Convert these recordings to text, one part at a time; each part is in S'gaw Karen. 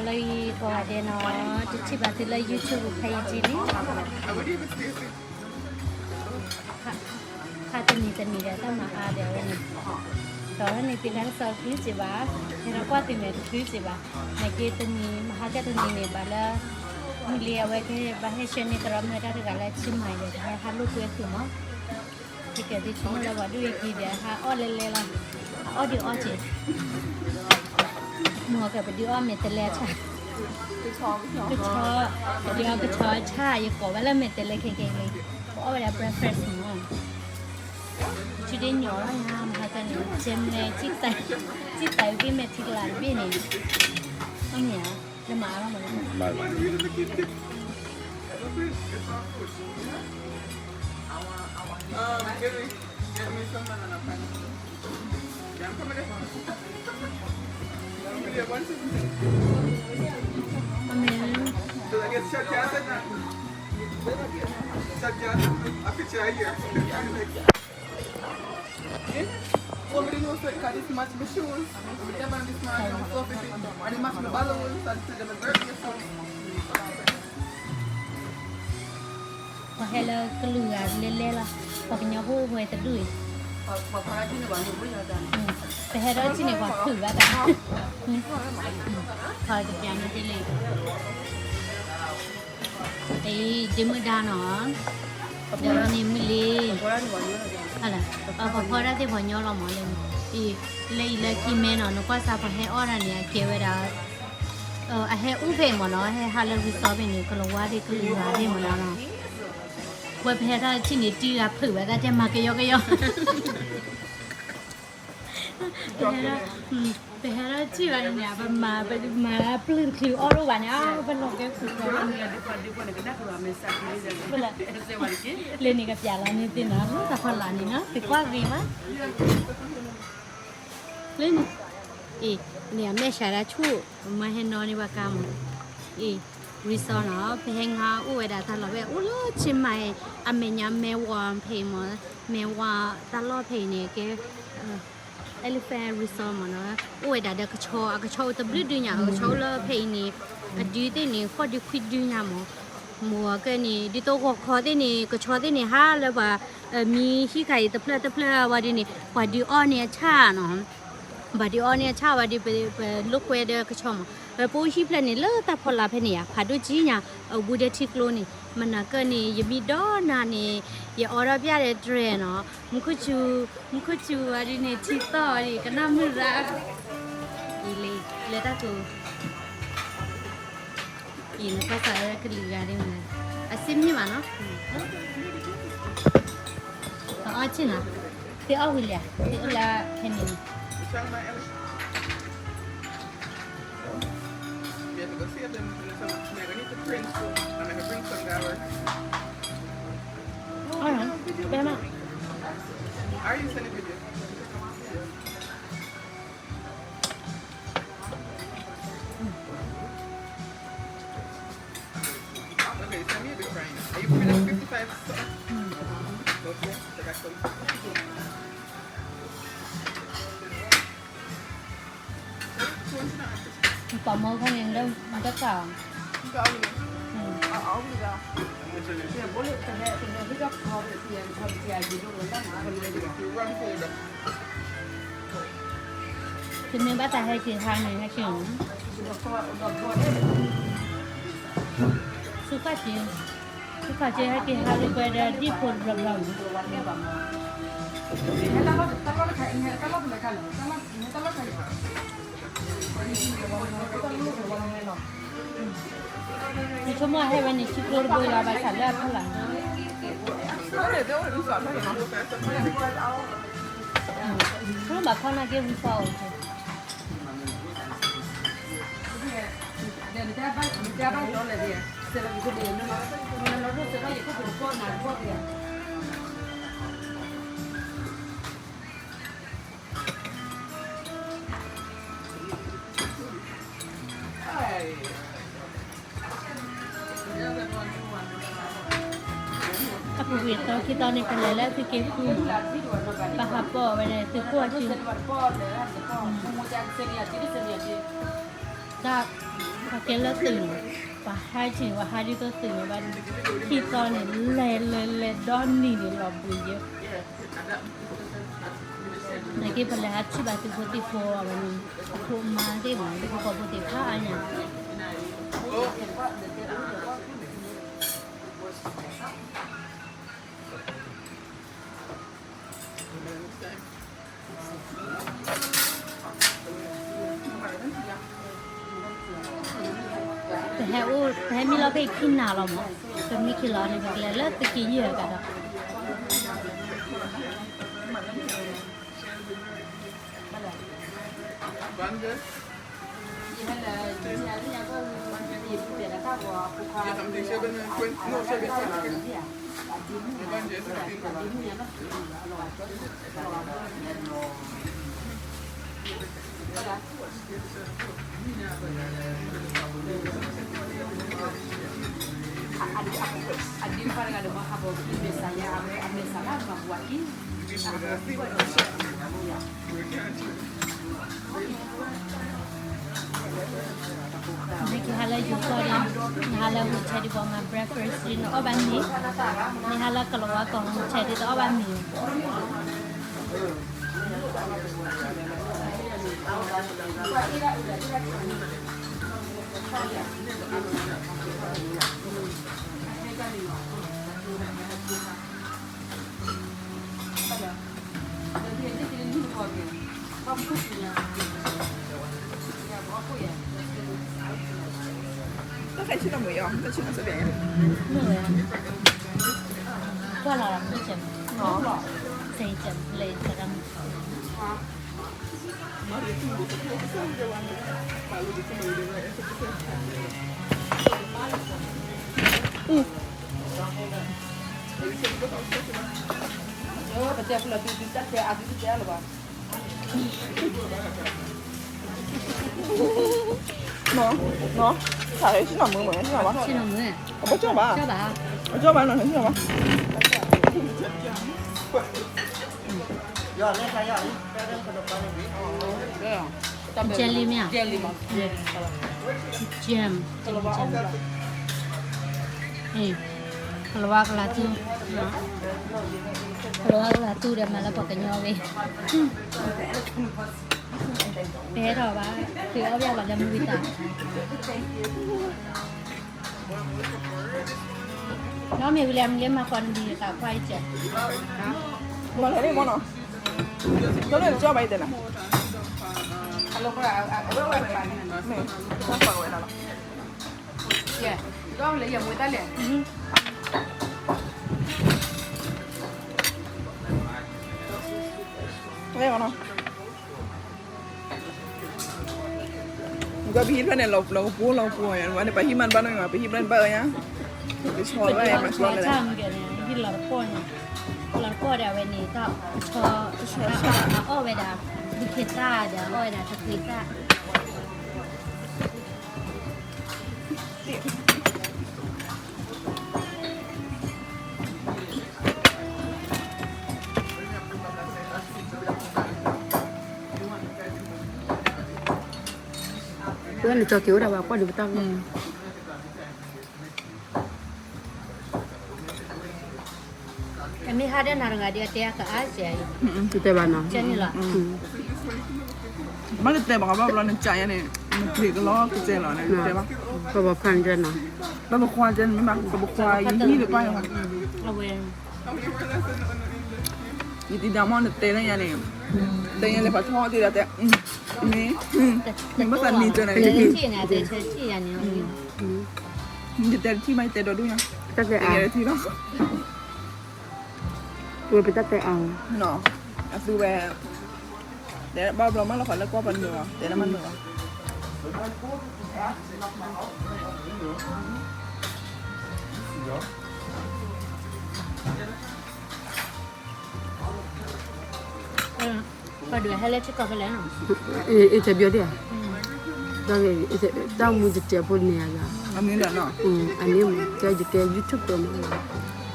လၢအံၤကိးဂၤဒဲးနီၤ, တထံၣ်ဘၣ်သုလၢ YouTube ဖဲအံၤကံလံ, ဖးတနံၤတနံၤဒီးတၢ်မၤအါဒီးဝဲန့ၣ်, ဒီးန့ၣ်သုတၢ်ကစီၣ်တချုးစ့ၢ်ဘၣ်, ဟဲဒီးကွၢ်သုမဲာ်တချုးစ့ၢ်ဘၣ်, နာ်က့တနံၤ မဟါကတနံၤန့ၣ် ဘၣ်လၢ မုၢ်လံအဝဲကဟဲဘၣ်ဟဲဆှၢန့ၢ် သရၣ်မုၣ်တၢ်တဂၤလၢဆံမၤဒီး ဟဲဟးလိာ်ကွဲသုမး ဟဲကဲၤသုဆ့ၣ်နီၤလၢပှၤဒိၣ်အံၤကံဒီး ဟးအီၣ်လဲလဲလီၤ, ဟးအီၣ်ဒုးအီၣ်က့ၤ, မုၢ်ဟီကပဒုးအီၣ်မဲာ်တဲးလဲးဆၣ်, ကဆီ, ပဒုးအီၣ်ကဆီဆၣ် ယကိးဝဲလၢမဲာ်တဲးလဲးခဲကဲလံ, ပအီၣ်ဝဲဒၣ် breakfast မး, ထံဒ့ညီလီၤယါ မဟါကန့ၣ် ကဲမဲာ်, စံၣ်သးဂ့ၢ်မဲာ်ထံကလၤတဘ့ၣ်န့ၣ်, အမ့ၢ်ဧါ, လၢမၤအါလီၤမးလၢ ပှၤဟဲလၢကလုာ်ဂၤလဲလဲလီၤ, ပှၤကညီဖိဝဲတဒူၣ်အံၤ, ပဟဲဒီးထံၣ်န့ၣ် ပှၤဖုးဘၣ်တၢ်, ပှၤကပျးန့ၣ်ဒ်လဲၣ်, အံၤ ဒ့မုၢ်ဒါနီၤ, ဒီးန့ၣ်မုၢ်လံ, ပှၤဖီတၢ်သ့ၣ်ပှၤညီလီၤမးလၢန့ၣ်, အံၤ လၢအံၤလၢခံမဲနီၤ နကွၢ်စးပှၤဟဲအီၣ်တၢ်န့ၣ် အကဲဝဲဒၣ် အဟဲအူဖဲမ့ၢ်နီၤ, ဟဲဟးလၢ resort ဖဲန့ၣ် ကလၤဝါသ့ၣ်ကလုာ်ဂၤသ့ၣ်မ့ၢ်နီၤ, ဝဲပဟဲထီၣ်ထံၣ်န့ၣ် တံၤဂၤဖုးဝဲဒၣ်တဲမၤကယီကယီ, ပဟဲထီၣ်ထံၣ်ဘၣ်န့ၣ် ပမၤ ပမၤပျုၢ်တချုးအီၣ်တအိၣ်ဘၣ်န့ၣ် အါ ပလီၤကဲဃုာ် လၢန့ၣ်ကပျးလီၤန့ၢ်သ့ၣ်နီၤ လၢတၢ်ဖီလာ်န့ၣ်နီၤ သုကွၢ်ဂ့ၤမး လၢန့ၣ် အံၤ န့ၣ်အမဲာ်ဆှးဒၣ်ဆူၣ် မၤဟဲနီၤန့ၢ်ဘၣ်ကါမး အံၤ resort နီၤ ပဟဲငါအိၣ်ဝဲဒၣ်တၢ်လီၢ်ဖဲ အိၣ်လၢဆ့မၤအံၤ အမဲာ်ညါမဲဝါဖဲအံၤမး မဲဝါတၢ်လီၢ်ဖဲအံၤန့ၣ် ကဲ Elephant Resort မးနီၤ အိၣ်ဝဲဒၣ်ဒီးကဆီ အကဆီအိၣ်တဘျုးဒုညါ အကဆီအိၣ်လၢဖဲအံၤန့ၣ် အဒုသ့ၣ်န့ၣ် ဃိးဒုခွံဒုညါမး မ့ၢ်ကဲန့ၣ် ဒ်သိးဂီၤခီသ့ၣ်န့ၣ် ကဆီသ့ၣ်န့ၣ် ဟးလၢပှၤ မံဟံၣ်ခါအံၤတဖျၢၣ်တဖျၢၣ်ဝဲဒ်န့ၣ် ပှၤဒုးအီၣ်န့ၢ်အဆၣ်နီၤ ဘၣ်ဒုးအီၣ်န့ၢ်အဆၣ်ဝဲဒ် ပလိာ်ကွဲဒီးကဆီမး ပအိၣ်ဟံၣ်ဖျၢၣ်န့ၣ် လၢတၢ်ဖီလာ်ဖဲန့ၣ်ယါ ဖးဒိၣ်ကံညါ အဘူးဒီးထံကျိန့ၣ် မနၤကဲန့ၣ် ယမံဒီနၤန့ၣ် ယအီထီၣ်ပျၢ်ဒီးတြဲၤနီၤ မူခိၣ်စူၤ မူခိၣ်စူၤဝဲဒ်န့ၣ် ထံသီၣ်ဝဲဒ် ကနၣ်မုၢ်ရၣ် အံၤလၢ လၢတၢ်ကိး အံၤနကွၢ်စးလၢကလုာ်ဂၤဒ်န့ၣ် အစ့မ့ၢ်ဘၣ်နီၤ အအီၣ်ဆ့ၣ်နီၤ သ့ၣ်အီၣ်ဝံၤလံ သ့ၣ်အီၣ်လၢခဲန့ၣ် အီၣ် ဘဲမး Okay, send me a big frying. Are you putting like fifty-five sauce? Okay, so that's some. ပှၤမၢခါန့ၣ် တကး တမ့ၢ်ဘၣ်တၢ်ဟဲက့ၤဟါန့ၣ် ဟဲက့ၤ ဆူဖၣ်က့ၤ ဆူဖၣ်က့ၤ ဟဲက့ၤဟးလိာ်ကွဲဒီး ဒံၣ်ဖိတဘျီဘျီန့ၣ် နဆိကမိၣ်ဟဲဝဲန့ၣ် ထံကျိတဘိလီၤ ဘၣ်ဆၣ်လၢအဖီလာ် ဆိကမိၣ်ဘၣ်ခီနာ်က့ resort အိၣ် အပူၤကွံာ်သီခံသီန့ၣ် ပလဲၤလၢသုးက့ဃုမး ဘၣ်ဟးပိာ်ဝဲဒၣ်သုးခိၣ်အစု တၢ်, ပှၤကဲလၢသုးန့ၣ်, ပှၤဟးထံၣ်န့ၣ် ပှၤဟးဒ်သိးသုးန့ၣ်ဘၣ်, ထံၣ်သီန့ၣ် လဲၤလဲၤလဲၤဒီနံၤန့ၣ်လီၤဘှံးယဲ, နာ်က့ပလဲၤဟးထံၣ်ဘၣ်သုးဖိသံၣ်ဖိအဝဲန့ၣ်, အဖိအမါသ့ၣ်မး ဒ်ပကီၢ်ဖိသ့ၣ်တဖၣ်အါညါ ပဟဲအိၣ်, ပဟဲမံလီၤဖဲအံၤခံနၤလီၤမး, ပမံခံလီၤန့ၣ် ပကလဲၤလၢသုးက့ယဲၢ်ကဒီး. နကဟးလၢယိၤကီၢ်ဒီး, နဟးလၢ hotel ဒ်ဘၣ်မၤ breakfast ဒ်နအီၣ်ဘၣ်မ့ၤ, နဟးလၢကလၤဝါကီၢ် hotel ဒ်တအီၣ်ဘၣ်မ့ၤ တၢ်ခဲဆ့ၣ်နီၤမုာ်ယီၤ, တၢ်ဆ့ၣ်နီၤစ့ၢ်ကီးယါ, မုာ်ဝဲ, ကွၢ်လီၤလီၤ မုာ်စဲး, စဲးကဲး လဲၤစဲးကမုာ်. နီၤ, နီၤ, တၢ်ခဲဆ့ၣ်နီၤမုာ်မုာ်, ဆ့ၣ်နီၤမုာ်, အဘၣ်ကၠီၣ်ဘၣ်, အကၠီၣ်ဘၣ်နီၤ, ဆ့ၣ်နီၤဘၣ်. Jelly မ့ၢ်ဧါ, jam, jam, ကလၤဝါကလၤသူ, ကလၤဝါကလၤသူဒီး မၤလၢပှၤကညီဝဲ, ပဟဲထီၣ်ဘၣ်, သုးအီၣ်ဘၣ်လၢမုၢ်ဝံသး, နီၢ်မ့ၢ်ဝံၤလၢမုၢ်လၢမၤဃီနံၤတၢ်ခွါအံၤကဲ, မၤလၢန့ၣ်မ့ၢ်နီၤ, ကၠီၣ်န့ၣ်တကၠီၣ်ဘၣ်အံၤတဲနၤ, မ့ၢ်, တၢ်ပာ်ဝဲဒၣ်လီၤ, ယဲ, ဒီးလၢယမူတၢ်လဲၣ်, ဝဲနီၤ. ကဘၣ်ဟံၣ်ဖျၢၣ်န့ၣ် လီၤပှီၢ်လီၤပှီၢ်ယါ, ဝဲန့ၣ် ပှၤဟံၣ်မးတဘၣ်နီတမံၤဘၣ်, ပဟံၣ်ဖျၢၣ်န့ၣ်ဘၣ်အၢယါ, ကဆီဝဲမၤဆီဝဲလဲၣ်, ဟံၣ်လီၤတပီၢ်ညါ, လီၤတပီၢ်ဒီးအဝဲန့ၣ် တၢ်ဆီ, အအီၣ်ဝဲဒၣ်, ဒုးခ့သၣ်ဒီး အအီၣ်ဝဲဒၣ်တသ့သၣ် ပဝဲန့ၣ်ကၠီက့ၤဝဲဒၣ်ဘၣ်ကွၢ်ဒံးပတၢ်ဂီၢ်, အမ့ၢ်ဟါဒၣ်နၤတဂၤဒီး အတဲအကအါစဲး, တတဲဘၣ်နီၤ, ကဲန့ၣ်လီၤ, ဘၣ်တတဲဘၣ် ဘၣ်ဘျီနကးယါန့ၣ်, နပျံၤကလီကစဲးလီၤန့ၣ် နတဲဘၣ်, ပဘၣ်ခွါန့ၣ်, ပဘၣ်ခွါန့ၣ်မ့ၢ်ဘၣ် ပဘၣ်ခွါယဟံၣ်တပၢ်ယါ, ယတံၤဒၣ်မ့ၢ်နတဲလၢယါန့ၣ်, တဲယါလၢပှၤထီၣ်တ့ၢ်ဒီးတဲ, မ့ၢ်, မ့ၢ်ဘၣ်သးနံၤကၢန့ၣ်, ယတဲတထံၣ်မး ယတဲဒီဒူၣ်ညါ, တၢ်တဲအါ, ဝဲပတၢ်တဲအါ, အသူဝဲ, တဲဘၣ်ဘျီမးလီၤ ဃီလၢကွၢ်ပှၤနုာ်လီၤ တဲလၢမးနုာ်လီၤ. ပှၤဒုးဟဲလၢထံကီၢ်ဖဲလဲၣ်, အ့ၣ် တဲဘၣ်ဒံးဧါ, တၢ်မူတတဲဖိန့ၣ်ဧါ, အန့ၣ်မ့ၢ် ကဲ YouTube ပမ့ၢ်,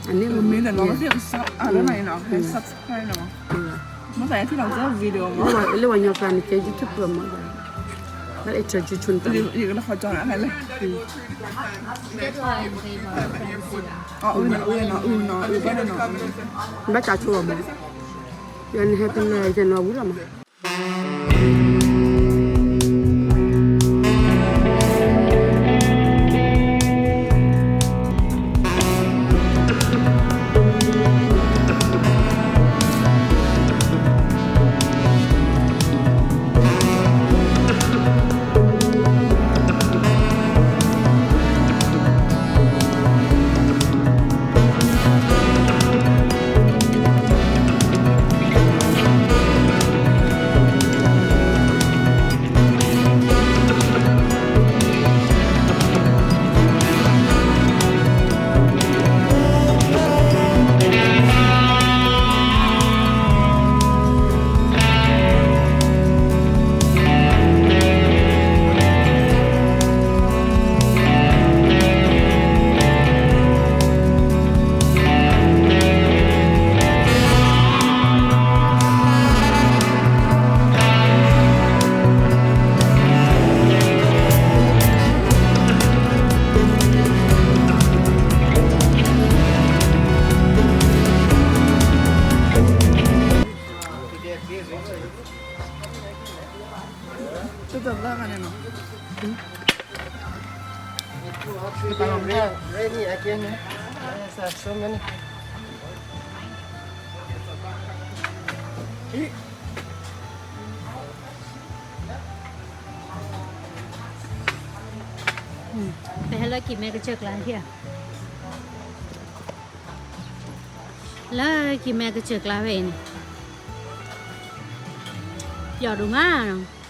အန့ၣ်မ့ၢ်, လၢပှၤညီကျါန့ၣ် ကဲ YouTube ပမ့ၢ်, လၢပှၤညီကျါန့ၣ် ကဲ YouTube ပမ့ၢ်, ဘၣ်အံၤဆၢကၠူဆူနတၢ်, ယကလၢခီကၠီနလဲၣ်, အအုနီၤ အုနီၤ အုဘၣ်နီၤ, ဘၣ်ကၠီဆိအီၤမး, ယနဟဲဖဲလဲၣ် ယနီၣ်ဝံၤလီၤမး. ပဟဲလၢကံၢ်မဲကစၢၢ်ကျါထံၣ်, လၢကံၢ်မဲကစၢၢ်ကျါဖဲအံၤန့ၣ်, ပျီဒိၣ်မးနီၤ,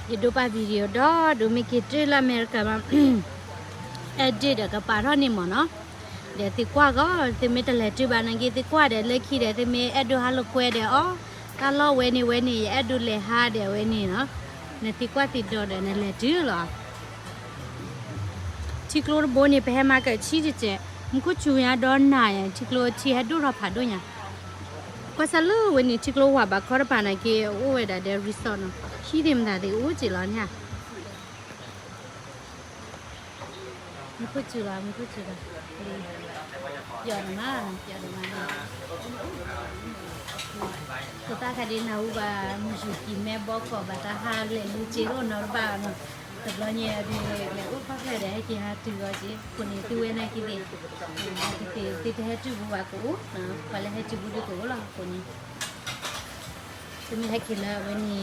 ယဒိးပာ် video ဒီးဒိးမ့ၢ်က့ၤတုၤလၢအမဲရကၤမး, edit ဒီးကပာ်ထီၣ်န့ၣ်မ့ၢ်နီၤ, ဒီးသုကွၢ်ဂီၢ် သုမ့ၢ်တလဲၤတုၤဘၣ်နာ်က့ သုကွၢ်ဒီးလၢခံဒီး သုမ့ၢ်အဲၣ်ဒိးဟးလိာ်ကွဲဒီးအီၤ, တၢ်လီၢ်ဝဲန့ၣ်ဝဲန့ၣ် ယအဲၣ်ဒိးလဲၤဟးဒီးဝဲန့ၣ်နီၤ, နသုကွၢ်သ့ဒီးဒီးနလဲၤတုၤလီၤ. ထံကျိတဘိန့ၣ် ပဟဲမၤကၢၢ်ဆံတစဲး, မူခိၣ်စူၤညါဒီးနၤယါ ထံကျိထံဟဲဒိၣ်ထီၣ်ဖးဒိၣ်ညါ, ကွၢ်စၢ်လၢဝဲန့ၣ် ထံကျိဝၤဘးခီတပၤနာ်က့ အိၣ်ဝဲဒၣ်ဒီး resort နီၤ, ဟံးသ့ၣ်မတၤသ့ၣ်အိၣ်က့ၤလီၤန့ၣ်ဧါ. မူခိၣ်စူၤလီၤ မူခိၣ်စူၤလီၤ, ပျီဒိၣ်မး ပျီဒိၣ်မးန့ၣ်, ဖိသၣ်ခါဒ့နၢ်ဟူဘၣ် မုၢ်ယူၤကံၢ်မဲဘီကီၢ် ဘၣ်တၢ်ဟးလဲၤလၢစ့အိၣ်နီတဘၣ်နီၤ, တဘျီညါဒုး လဲၤအိၣ်ခီဖျိဒီး ဟဲက့ၤဟးတုၤအီၤက့ၤ အဃိန့ၣ် သုဝဲနာ်က့သ့ၣ်, သုတဟဲတုၤဘူးဘၣ်ကအိၣ်, ပှၤလၢဟဲတုၤဘူးဒုးကအိၣ်လီၤ အဃိန့ၣ်, သုမ့ၢ်ဟဲက့ၤလၢအဝဲန့ၣ်